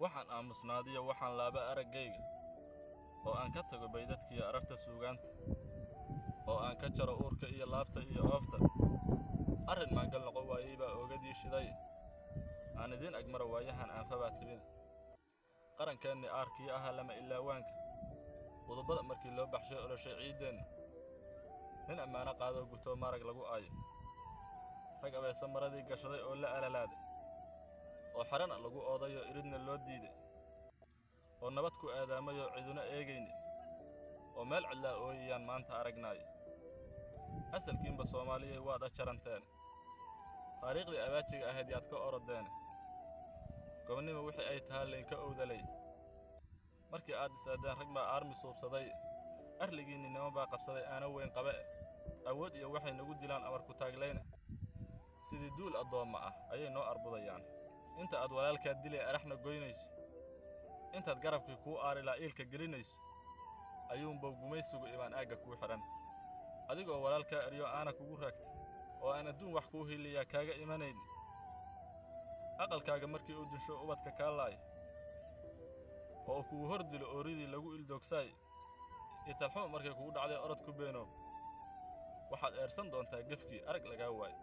Waxaan aamusnaadiyo waxaan laaba araggayga, oo aan ka tago baydadkiiyo ararta suugaanta, oo aan ka jaro uurka iyo laabta iyo oofta. Arrin maangal noqon waayey baa oogadii shiday. Aan idiin agmara waayahan aanfabaa timida. Qarankeenni aarkii ahaa lama ilaawaanka, qudubada markii loo baxshay oloshay ciiddeenna. Nin ammaano qaadoo gutoo maarag lagu aayo, rag abeese maradii gashaday oo la alalaaday, oo xerana lagu oodayoo iridna loo diiday, oo nabad ku aadaamayoo ciduna eegaynin, oo meel cidlaa ooyayaan maanta aragnaayo. Asalkiinba Soomaaliyay waad ajaranteen, taariikhdii abaajiga ahayd yaad ka orodeene. Gobonnimo wixii ay tahaa laynka owdalay. Markii aad isaadeen rag baa aarmi suubsaday, arligiinni niman baa qabsaday aana weyn qabe, awood iyo waxay nagu dilaan amar ku taaglayna. Sidii duul addoomma ah ayay noo arbudayaan. Inta aad walaalkaa dilay araxna goynayso, intaad garabkii kuu aari laa iilka gelinayso, ayuunbow gumaysigu imaan aagga kuu xidhan. Adigoo walaalkaa eryo aana kugu raagtay, oo aan adduun wax kuu hiliyaa kaaga imanayn. Aqalkaaga markii uu dunsho ubadka kaa laayo, oo uu kugu hor dilo ooridii lagu ildoogsaay, italxuma markay kugu dhacday orod ku beenoob, waxaad eersan doontaa gefkii arag lagaa waayo.